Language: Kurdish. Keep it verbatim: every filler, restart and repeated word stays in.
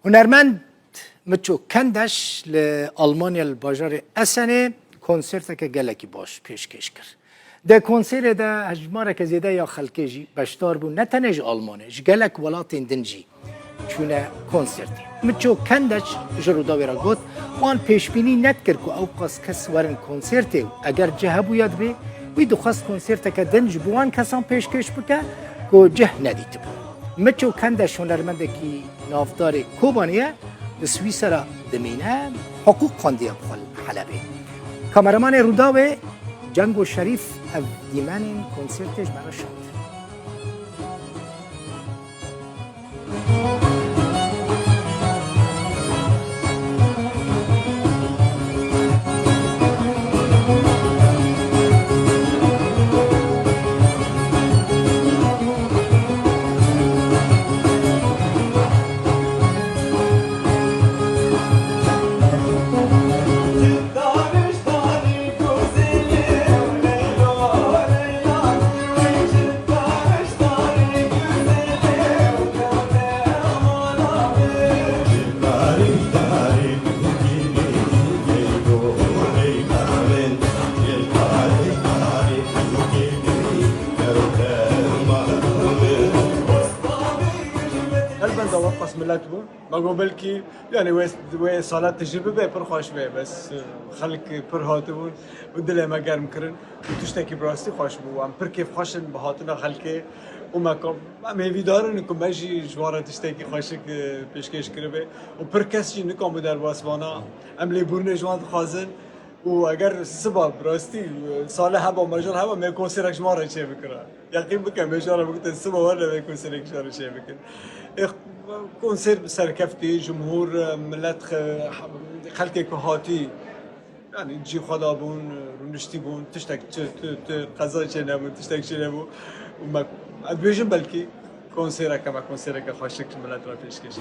Hunermend Miço Kendeş li Almanya li bajarê Essenê konserteke gelekî baş pêşkêş kir. Di konserê de hejmareke zêde ya xelkê jî beşdar bûn, ne tenê ji Almanê, ji gelek welatên din jî çûne konsertê. Miço Kendeş ji Rûdawê re got, wan pêşbînî nedikir ku ew qas kes werin konsertê û eger cih hebûya dibê, wî dixwest konserteke din ji bo wan kesan pêşkêş bike ku cih nedîtibû. Miço Kendeş hunermendekî navdarê Kobanê ye, li Swîsera dimîne, hiqûq xwendiye bi xwe li Helebê. Kameramanê Rûdawê Cengo Şerîf ev dîmenên konsertê ji me re şand. Helbenda weqas milet bû. Me got belkî, yani wê, wê sala tijî bibe, pir xweş be. Bes, e, xelk pir hatibûn û dilê me germ kirin. Û tiştekî bi rastî xweş bû. Em pir kêfxweş in bi hatina xelkê û me ka-, em hêvîdar in ku me jî ji wan re tiştekî xweşik, e, pêşkêş kiribe. Û pir kes jî nikam bi derbas vana. Em lêbûrînê ji wan dixwazin. Û eger siba bi rastî, e, sale heba, majal heba, me konserek ji wan re çêbikira. Yaqîn bike, me ji wan re bigotin, siba were me konserek ji wan re çêbikin. E, konser bi serkeftî, cumhur, e, milet, xe-, xelkê ku hatî, yani cî xwe dabûn, e, rûniştî bûn, tiştek çi, tu, tu, qeza çênebûn, tiştek çênebû. Û me, ez dibêjim belkî konsereke me, konsereke xweşik ji milet re pêşkêş.